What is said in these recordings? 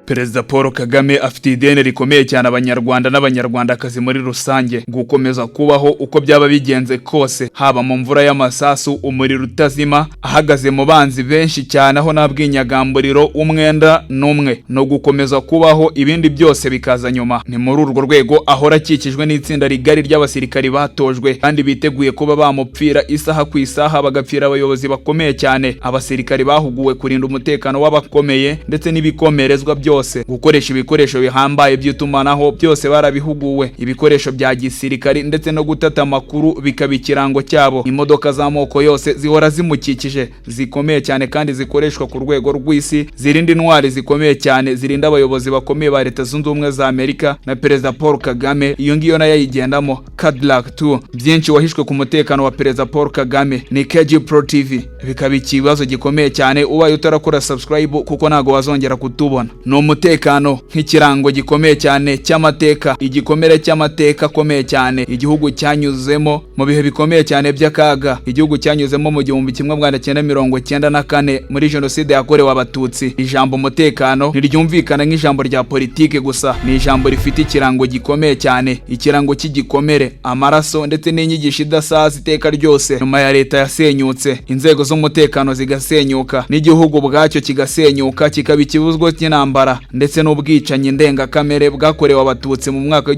Perezida Paul Kagame afite ideni rikomeye cyane Abanyarwanda n'Abanyarwandakazi muri rusange, gukomeza kubaho uko byaba bigenze kose, haba mu mvura y'amasasu, umuriro utazima, ahagaze mu banzi benshi cyane, aho nta bwinyagamburiro, umwenda n'umwe, no gukomeza kubaho, ibindi byose bikaza nyuma. Ni muri urwo rwego ahora akikijwe n'itsinda rigari ry'abasirikari batojwe kandi biteguye kuba bamupfira isaha ku isaha, bagapfira abayobozi bakomeye cyane, abasirikari bahuguwe kurinda umutekano w'abakomeye ndetse n'ibikomerezwa byose, gukoresha ibikoresho bihambaye by'itumanaho, byose barabihuguwe, ibikoresho bya gisirikari ndetse no gutata amakuru bikaba ikirango cyabo. Imodoka z'amoko yose zihora zimukikije, zikomeye cyane kandi zikoreshwa ku rwego rw'isi, zirinda intwari zikomeye cyane, zirinda abayobozi bakomeye ba Leta Zunze Ubumwe za Amerika na Perezida Paul Kagame. Iyo ngiyo nayo ayigendamo, Cadillac 2. Byinshi wahishwe ku mutekano wa Perezida Paul Kagame. Ni KG Pro TV, bikaba ikibazo gikomeye cyane ubaye utarakora subscribe, kuko ntago wazongera kutubona. Ni umutekano nk'ikirango gikomeye cyane cy'amateka, igikomere cy'amateka akomeye cyane igihugu cyanyuzemo mu bihe bikomeye cyane by'akaga igihugu cyanyuzemo mu 1994 muri Jenoside yakorewe Abatutsi. Ijambo umutekano ntiryumvikana nk'ijambo rya politike gusa, ni ijambo rifite ikirango gikomeye cyane, ikirango cy'igikomere, amaraso ndetse n'inyigisho idasaza iteka ryose. Nyuma ya leta yasenyutse, inzego z'umutekano zigasenyuka, n'igihugu ubwacyo kigasenyuka, kikaba ikibuzwa cy'intambara ndetse n'ubwicanyi ndengakamere bwakorewe Abatutsi mu mwaka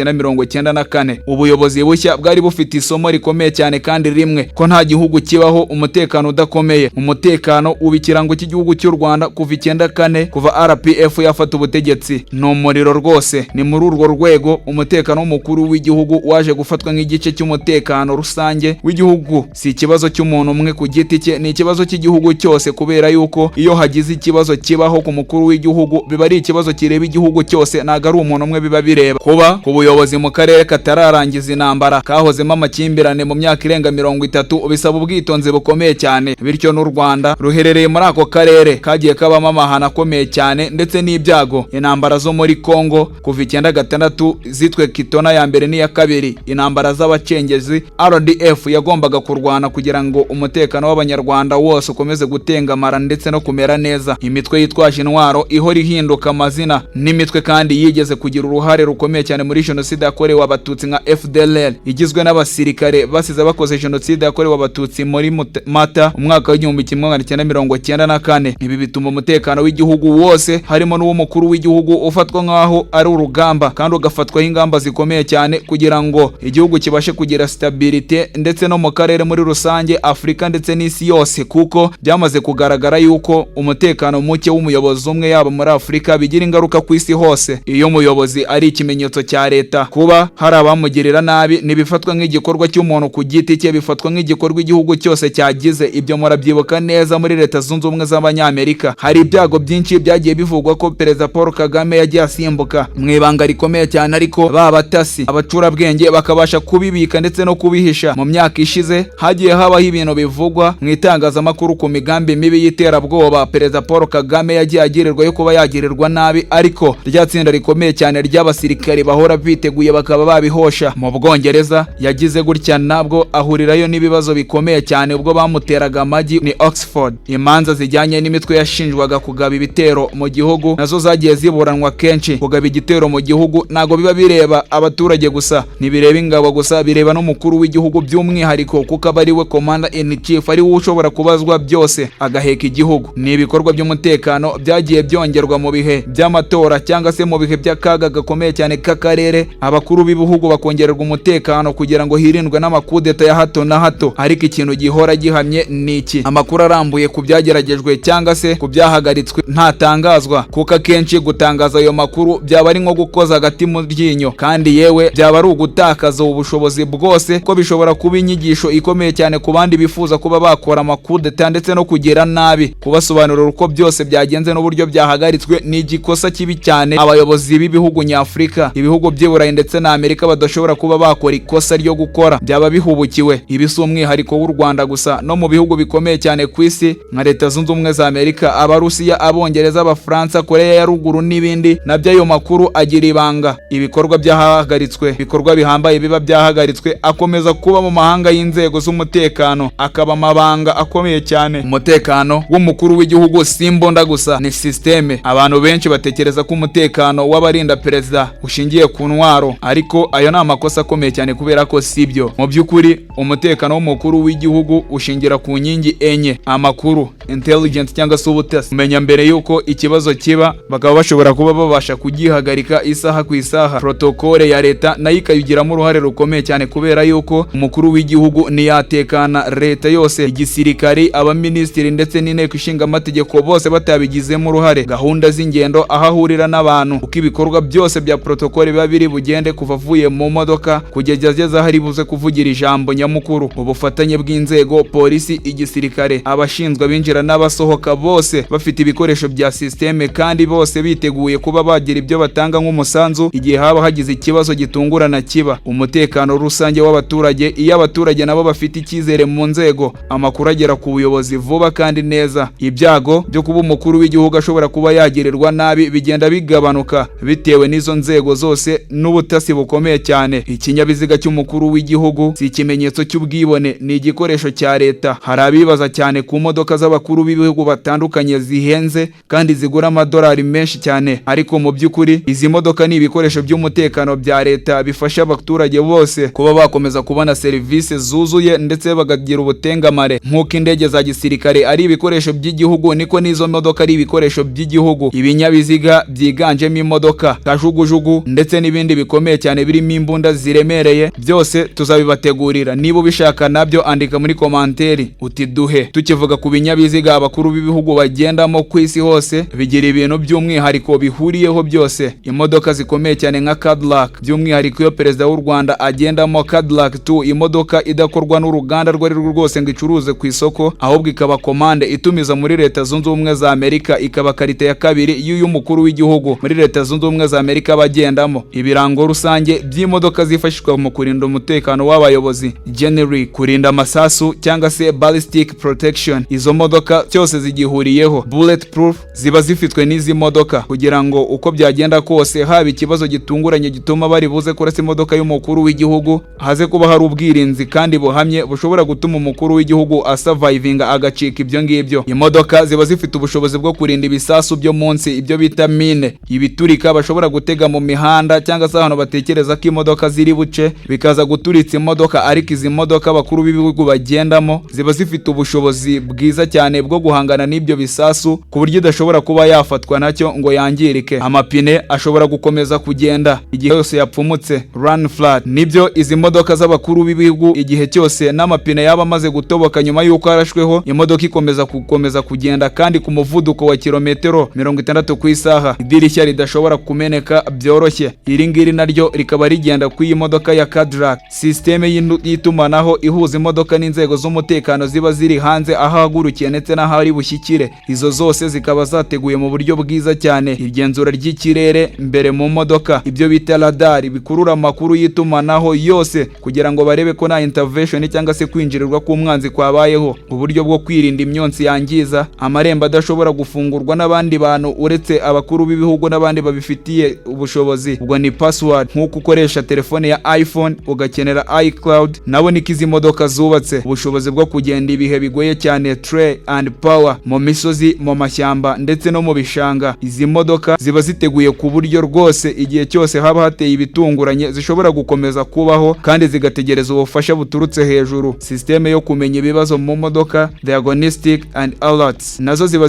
w'1994, ubuyobozi bushya bwari bufite isomo rikomeye cyane kandi rimwe, ko nta gihugu kibaho umutekano udakomeye. Umutekano uba ikirango cy'igihugu cy'u Rwanda kuva 94, kuva RPF yafata ubutegetsi, ni umuriro rwose. Ni muri urwo rwego umutekano w'umukuru w'igihugu waje gufatwa nk'igice cy'umutekano rusange w'igihugu. Si ikibazo cy'umuntu umwe ku giti cye, ni ikibazo cy'igihugu cyose, kubera yuko iyo hagize ikibazo kibaho ku mukuru w'igihugu, biba ari ikibazo kireba igihugu cyose, ntabwo ari umuntu umwe biba bireba. Kuba ku buyobozi mu karere katararangiza intambara, kahozemo amakimbirane mu myaka irenga 30, bisaba ubwitonzi bukomeye cyane. Bityo n'u Rwanda ruherereye muri ako karere kagiye kabamo amahano akomeye cyane ndetse n'ibyago: intambara zo muri Congo kuva 96, zitwe Kitona ya mbere n'iya kabiri, intambara z'abacengezi RDF yagombaga kurwana kugira ngo umutekano w'Abanyarwanda wose ukomeze gutengamara ndetse no kumera neza, imitwe yitwaje intwaro ihora ihinduka amazina, n'imitwe kandi yigeze kugira uruhare rukomeye cyane muri Jenoside yakorewe Abatutsi nka FDLR, igizwe n'abasirikare basize bakoze Jenoside yakorewe Abatutsi muri Mata umwaka w'1994. Ibi bituma umutekano w'igihugu wose, harimo n'uw'umukuru w'igihugu, ufatwa nk'aho ari urugamba kandi ugafatwaho ingamba zikomeye cyane kugira ngo igihugu kibashe kugira stabilité, ndetse no mu karere muri rusange, Afurika ndetse n'isi yose, kuko byamaze kugaragara yuko umutekano muke w'umuyobozi umwe, yaba muri Afurika, bigira ingaruka ku isi hose. Iyo umuyobozi ari ikimenyetso cya leta, kuba hari abamugirira nabi ntibifatwa nk'igikorwa cy'umuntu ku giti cye, bifatwa nk'igikorwa igihugu cyose cyagize. Ibyo murabyibuka neza, muri Leta Zunze Ubumwe z'Abanyamerika hari ibyago byinshi byagiye bivugwa ko Perezida Paul Kagame yagiye asimbuka mu ibanga rikomeye cyane, ariko ba batasi, abacurabwenge bakabasha kubibika ndetse no kubihisha. Mu myaka ishize hagiye habaho ibintu bivugwa mu itangazamakuru ku migambi mibi y'iterabwoba Perezida Paul Kagame yagiye agirirwa yo kuba yagirirwa nabi, ariko rya tsinda rikomeye cyane ry'abasirikari bahora biteguye bakaba babihosha. Mu Bwongereza yagize gutya nabwo ahurirayo n'ibibazo bikomeye cyane ubwo bamuteraga amagi ni Oxford. Imanza zijyanye n'imitwe yashinjwaga kugaba ibitero mu gihugu nazo zagiye ziburanwa kenshi. Kugaba igitero mu gihugu ntabwo biba bireba abaturage gusa, ntibireba ingabo gusa, bireba n'umukuru w'igihugu by'umwihariko, kuko aba ari we commander in chief, ari we ushobora kubazwa byose agaheka igihugu. Ni ibikorwa by'umutekano byagiye byongerwa mu bihe by'amatora cyangwa se mu bihe by'akaga gakomeye cyane k'akarere, abakuru b'ibihugu bakongererwa umutekano kugira ngo hirindwe n'amakudeta ya hato na hato. Ariko ikintu gihora gihamye ni iki: amakuru arambuye ku byageragejwe cyangwa se ku byahagaritswe ntatangazwa, kuko akenshi gutangaza ayo makuru byaba ari nko gukoza agati mu ryinyo, kandi yewe byaba ari ugutakaza ubushobozi bwose, ko bishobora kuba inyigisho ikomeye cyane ku bandi bifuza kuba bakora amakudeta ndetse no kugira nabi. Kubasobanurira uko byose byagenze n'uburyo byahagaritswe ni igikosa kibi cyane abayobozi b'ibihugu nyafurika, ibihugu by'i Burayi ndetse na Amerika badashobora kuba bakora ikosa ryo gukora, byaba bihubukiwe. Ibi si umwihariko w'u Rwanda gusa, no mu bihugu bikomeye cyane ku isi nka Leta Zunze Ubumwe za Amerika, Abarusiya, Abongereza, Abafaransa, Koreya ya Ruguru n'ibindi, nabyo ayo makuru agira ibanga. Ibikorwa byahagaritswe, ibikorwa bihambaye biba byahagaritswe, akomeza kuba mu mahanga y'inzego z'umutekano, akaba amabanga akomeye cyane. Umutekano w'umukuru w'igihugu si imbunda gusa, ni système. Système. Abantu benshi batekereza ko umutekano w'abarinda perezida ushingiye ku ntwaro, ariko ayo ni amakosa akomeye cyane, kubera ko si byo. Mu by'ukuri, umutekano w'umukuru w'igihugu ushingira ku nkingi enye: amakuru, intelligence cyangwa se ubutasi, kumenya mbere y'uko ikibazo kiba, bakaba bashobora kuba babasha kugihagarika isaha ku isaha. Protocole ya leta nayo ikayigiramo uruhare rukomeye cyane, kubera yuko umukuru w'igihugu ntiyatekana leta yose, igisirikari, abaminisitiri ndetse n'inteko ishinga amategeko bose batabigizemo uruhare. Gahunda z'ingendo, aho ahurira n'abantu, uko ibikorwa byose bya protocole biba biri bugende kuva avuye mu modoka kugeza ageze aho ari buze kuvugira ijambo nyamukuru. Ubufatanye bw'inzego, polisi, igisirikare, abashinzwe abinjira n'abasohoka, bose bafite ibikoresho bya système kandi bose biteguye kuba bagira ibyo batanga nk'umusanzu igihe haba hagize ikibazo gitungurana kiba. Umutekano rusange w'abaturage: iyo abaturage nabo bafite icyizere mu nzego, amakuru agera ku buyobozi vuba kandi neza, ibyago byo kuba umukuru w'igihugu ashobora kuba yagirirwa nabi bigenda bigabanuka bitewe n'izo nzego zose n'ubutasi bukomeye cyane. Ikinyabiziga cy'umukuru w'igihugu si ikimenyetso cy'ubwibone, ni igikoresho cya leta. Hari abibaza cyane ku modoka z'abakuru b'ibihugu batandukanye zihenze kandi zigura amadolari menshi cyane, ariko mu by'ukuri izi modoka ni ibikoresho by'umutekano bya leta bifasha abaturage bose kuba bakomeza kubona serivisi zuzuye ndetse bakagira ubutengamare. Nk'uko indege za gisirikare ari ibikoresho by'igihugu, niko n'izo modoka ari ibikoresho by'igihugu. Ibinyabiziga byiganjemo imodoka, kajugujugu ndetse n'ibindi bikomeye cyane birimo imbunda ziremereye, byose tuzabibategurira. Niba ubishaka nabyo, andika muri commentaire uti "Duhe". Tukivuga ku binyabiziga abakuru b'ibihugu bagendamo ku isi hose, bigira ibintu by'umwihariko bihuriyeho byose. Imodoka zikomeye cyane nka Cadillac, by'umwihariko iyo perezida w'u Rwanda agendamo Cadillac 2, imodoka idakorwa n'uruganda rwo ari rwo rwose ngo icuruze ku isoko, ahubwo ikaba komande itumiza muri Leta Zunze Ubumwe za Amerika, ikaba qualité ya kabiri y'uyu mukuru w'igihugu muri Leta Zunze Ubumwe za Amerika bagendamo. Ibirango rusange by'imodoka zifashishwa mu kurinda umutekano w'abayobozi, generic, kurinda amasasu cyangwa se ballistic protection, izo modoka cyose zigihuriyeho. Bullet proof ziba zifitwe n'izi modoka kugira ngo uko byagenda kose, haba ikibazo gitunguranye gituma bari buze kurasa imodoka y'umukuru w'igihugu, haze kuba hari ubwirinzi kandi buhamye bushobora gutuma umukuru w'igihugu asurvivinga, agacika ibyo ngibyo. Imodoka ziba zifite ubushobozi bwo kurinda ibisasu byo munsi, ibyo bita mine, ibiturika bashobora gutega mu mihanda cyangwa se ahantu batekereza ko imodoka ziri buce, bikaza guturitsa imodoka. Ariko izi modoka abakuru b'ibihugu bagendamo ziba zifite ubushobozi bwiza cyane bwo guhangana n'ibyo bisasu, ku buryo idashobora kuba yafatwa nacyo ngo yangirike. Amapine ashobora gukomeza kugenda igihe yose yapfumutse, run flat. Nibyo, izi modoka z'abakuru b'ibihugu, igihe cyose n'amapine yaba amaze gutoboka nyuma y'uko arashweho, imodoka ikomeza gukomeza kugenda kandi ku muvuduko wa kilometero 60 ku isaha. Idirishya ridashobora kumeneka byoroshye, iri ngiri naryo rikaba rigenda ku iyi modoka ya Cadillac. Système y'itumanaho ihuza imodoka n'inzego z'umutekano ziba ziri hanze, aho ahagurukiye ndetse n'aho ari bushyikire, izo zose zikaba zateguye mu buryo bwiza cyane. Igenzura ry'ikirere mbere mu modoka, ibyo bita radar, bikurura amakuru y'itumanaho yose kugira ngo barebe ko nta intervention cyangwa se kwinjirirwa k'umwanzi kwabayeho. Uburyo bwo kwirinda imyotsi yangiza, amarembo adashobora gufungurwa n'abandi bantu uretse abakuru b'ibihugu n'abandi babifitiye ubushobozi, ubwo ni password. Nk'uko ukoresha telefone ya iPhone ugakenera iCloud, nabo niko izi modoka zubatse. Ubushobozi bwo kugenda ibihe bigoye cyane, terrain and power, mu misozi, mu mashyamba ndetse no mu bishanga, izi modoka ziba ziteguye ku buryo rwose igihe cyose haba hateye ibitunguranye zishobora gukomeza kubaho kandi zigategereza ubufasha buturutse hejuru. Système yo kumenya ibibazo mu modoka, diagnostic and alerts, nazo ziba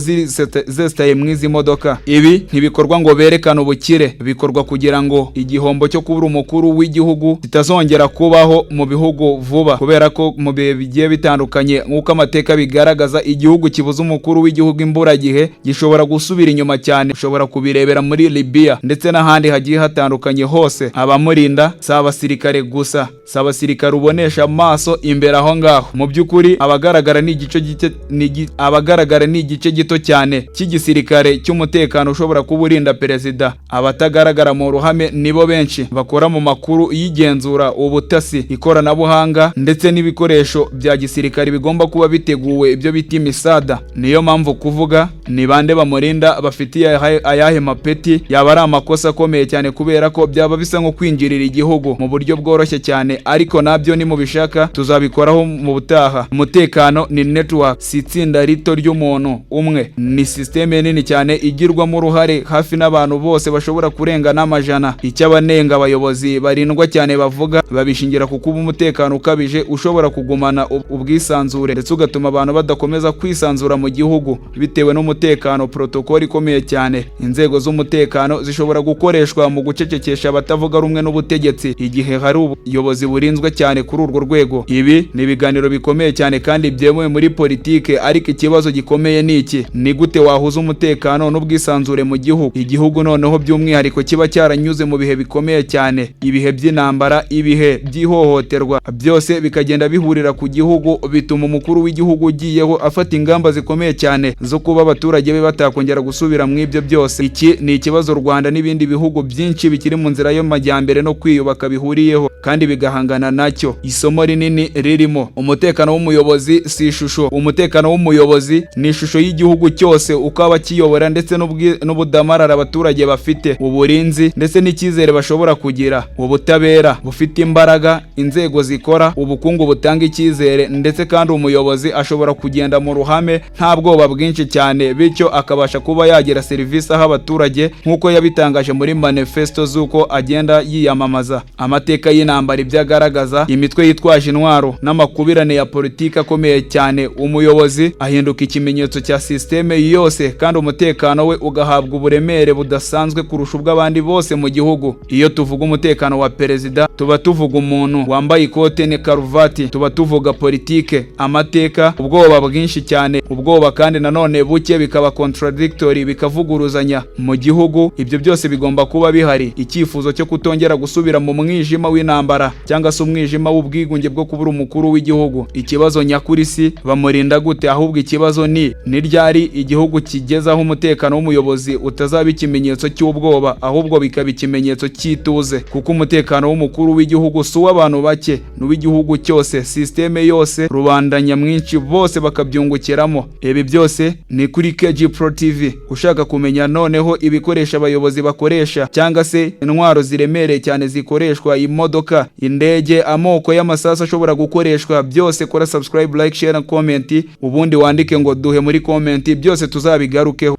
zesitaye mu izi modoka. Ibi ntibikorwa ngo berekane ubukire, bikorwa kugira ngo igihombo cyo kubura umukuru w'igihugu kitazongera kubaho mu bihugu vuba, kubera ko mu bihe bigiye bitandukanye, nk'uko amateka bigaragaza, igihugu kibuze umukuru w'igihugu imburagihe gishobora gusubira inyuma cyane. Ushobora kubirebera muri Libya ndetse n'ahandi hagiye hatandukanye hose. Abamurinda si abasirikare gusa, si abasirikare ubonesha amaso imbere aho ngaho. Mu by'ukuri abagaragara ni igice gito cyane cy'igisirikare cy'umutekano ushobora kuba urinda perezida. Abatagaragara mu ruhame nibo benshi bakora mu makuru y'igenzura, ubutasi, ikoranabuhanga ndetse n'ibikoresho bya gisirikare bigomba kuba biteguwe, ibyo bita imisada. Niyo mpamvu kuvuga ni bande bamurinda, bafitiye ayahe mapeti, yaba ari amakosa akomeye cyane, kubera ko byaba bisa nko kwinjirira igihugu mu buryo bworoshye cyane. Ariko nabyo nimubishaka tuzabikoraho mu butaha. Umutekano ni network, si itsinda rito ry'umuntu umwe, ni système nini. nini cyane igirwamo uruhare hafi n'abantu bose bashobora kurenga n'amajana. Icyo abanenga abayobozi barindwa cyane bavuga, babishingira ku kuba umutekano ukabije ushobora kugumana ubwisanzure ndetse ugatuma abantu badakomeza kwisanzura mu gihugu bitewe n'umutekano. Protocol ikomeye cyane, inzego z'umutekano zishobora gukoreshwa mu gucecekesha abatavuga rumwe n'ubutegetsi igihe hari ubuyobozi burinzwe cyane kuri urwo rwego. Ibi ni ibiganiro bikomeye cyane kandi byemewe muri politike, ariko ikibazo gikomeye ni iki: ni gute wahuza umutekano n'ubwisanzure mu gihugu, igihugu noneho by'umwihariko kiba cyaranyuze mu bihe bikomeye cyane, ibihe by'intambara, ibihe by'ihohoterwa, byose bikagenda bihurira ku gihugu, bituma umukuru w'igihugu ugiyeho afata ingamba zikomeye cyane zo kuba abaturage be batakongera gusubira mu ibyo byose? Iki ni ikibazo u Rwanda n'ibindi bihugu byinshi bikiri mu nzira y'amajyambere no kwiyubaka bihuriyeho kandi bigahangana nacyo. Isomo rinini ririmo: umutekano w'umuyobozi si ishusho, umutekano w'umuyobozi ni ishusho y'igihugu cyose, uko aba akiyobora ndetse n'ubudamarara abaturage bafite, uburinzi ndetse n'icyizere bashobora kugira, ubutabera bufite imbaraga, inzego zikora, ubukungu butanga icyizere, ndetse kandi umuyobozi ashobora kugenda mu ruhame nta bwoba bwinshi cyane, bityo akabasha kuba yagira serivisi aho abaturage nk'uko yabitangaje muri manifesto z'uko agenda yiyamamaza. Amateka y'intambara, ibyo agaragaza, imitwe yitwaje intwaro n'amakubirane ya politiki akomeye cyane, umuyobozi ahinduka ikimenyetso cya sisiteme yose kandi umutekano we ugahabwa uburemere budasanzwe kurusha ubw'abandi bose mu gihugu. Iyo tuvuga umutekano wa perezida, tuba tuvuga umuntu wambaye ikote ne karuvati, tuba tuvuga politike, amateka, ubwoba bwinshi cyane, ubwoba kandi nanone buke, bikaba contradictory, bikavuguruzanya mu gihugu. Ibyo byose bigomba kuba bihari. Icyifuzo cyo kutongera gusubira mu mwijima w'intambara cyangwa se umwijima w'ubwigunge bwo kubura umukuru w'igihugu. Ikibazo nyakuri si bamurinda gute, ahubwo ikibazo ni ryari igihugu kigezaho umutekano w'umuyobozi utazaba ikimenyetso cy'ubwoba, ahubwo bikaba ikimenyetso cy'ituze, kuko umutekano w'umukuru w'igihugu si uw'abantu bake, ni uw'igihugu cyose, sisiteme yose, rubanda nyamwinshi bose bakabyungukiramo. Ibi byose ni kuri KG Pro TV. Ushaka kumenya noneho ibikoresho abayobozi bakoresha cyangwa se intwaro ziremereye cyane zikoreshwa, imodoka, indege, amoko y'amasasu ashobora gukoreshwa, byose, kora subscribe, like, share na comment, ubundi wandike ngo duhe muri comment, byose tuzabigarukeho.